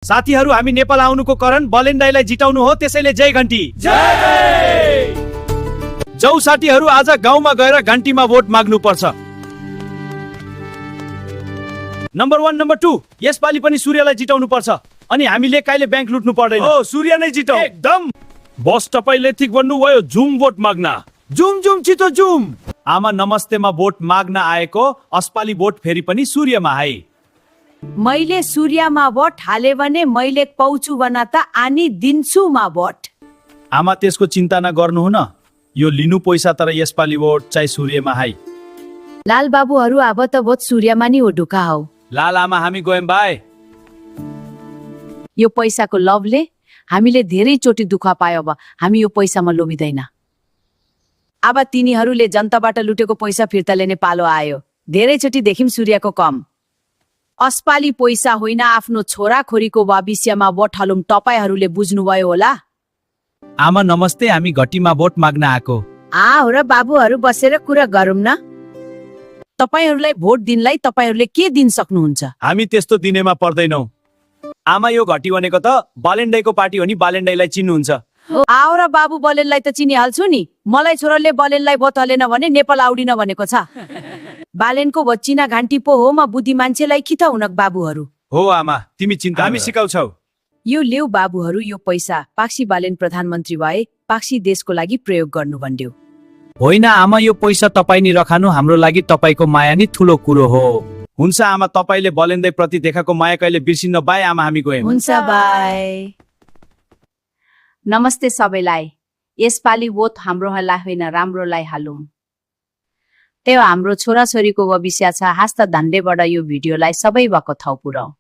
साथीहरू हामी नेपाल आउनुको कारण बलेन दाइलाई जिताउनु हो, त्यसैले जय घन्टी। जाऊ साथीहरू, आज गाउँमा गएर घन्टीमा भोट माग्नु पर्छ। नम्बर 1 नम्बर 2 यसपालि पनि सूर्यलाई जिताउनु पर्छ अनि हामीले कहिले ब्याङ्क लुट्नु पर्दैन। ओ सूर्य नै जिताऊ। एकदम। बस तपाईले ठीक भन्नुभयो, जुम भोट माग्न। जुम जुम छिटो जुम। आमा नमस्तेमा भोट माग्न आएको, अस्पाली भोट फेरि पनि सूर्यमा आए। मैले सूर्यमा भोट हाले भने मैले पाउँछु भन त आनी दिन्छु भोट। आमा त्यसको चिन्ता नगर्नुहुन, यो लिनु पैसा, तर यसपालि भोट चाहिँ सूर्यमा आए। लाल बाबुहरू अब त भोट सूर्यमा नि हो ढुका हौ। लाल आमा हामी गयौँ बाई। यो पैसाको लभले हामीले धेरै चोटि दुःख पायो, अब हामी यो पैसामा लोभिँदैन। अब तिनीहरूले जनताबाट लुटेको पैसा फिर्ता लिने पालो आयो। धेरैचोटि देखिम सूर्यको कम। अस्पाली पैसा होइन, आफ्नो छोरा खोरीको भविष्यमा भोट हालौँ, तपाईहरूले बुझ्नुभयो होला। आमा नमस्ते, हामी घटीमा भोट माग्न आएको। हो र बाबुहरू बसेर कुरा गरौँ न। तपाईहरूलाई भोट दिनलाई तपाईहरूले के दिन सक्नुहुन्छ? हामी त्यस्तो दिनेमा पर्दैनौ। आमा यो घटी भनेको त बालेन्डाईको पार्टी हो नि, बालेन्डाईलाई चिन्नुहुन्छ? आओ र बाबु, बलेनलाई त चिनिहाल्छु नि। मलाई छोराले बलेनलाई भोट हालेन भने नेपाल आउडिन भनेको छ। बालेनको भोट चिना घान्टी पो हो, म बुद्धि मान्छेलाई कि त हुनक बाबुहरू। हो आमा, तिमी चिन्ता हामी सिकाउँछौ। यो लेउ बाबुहरू, यो पैसा पाक्सी बालेन प्रधानमन्त्री भए पाक्सी देशको लागि प्रयोग गर्नु भन्ड्यो। होइन आमा, यो पैसा तपाईँ नि रखानु, हाम्रो लागि तपाईँको माया नि ठुलो कुरो हो। हुन्छ आमा, तपाईँले बलेन्दै प्रति देखाएको माया कहिले बिर्सिन्न। बाई आमा, हामी गयौँ। हुन्छ बाई। नमस्ते सबैलाई। यसपालि भोट हाम्रोलाई होइन, राम्रोलाई हालौँ। त्यो हाम्रो छोराछोरीको भविष्य छ। हास्त धन्डेबाट यो भिडियोलाई सबै भएको ठाउँ पुर्याऊ।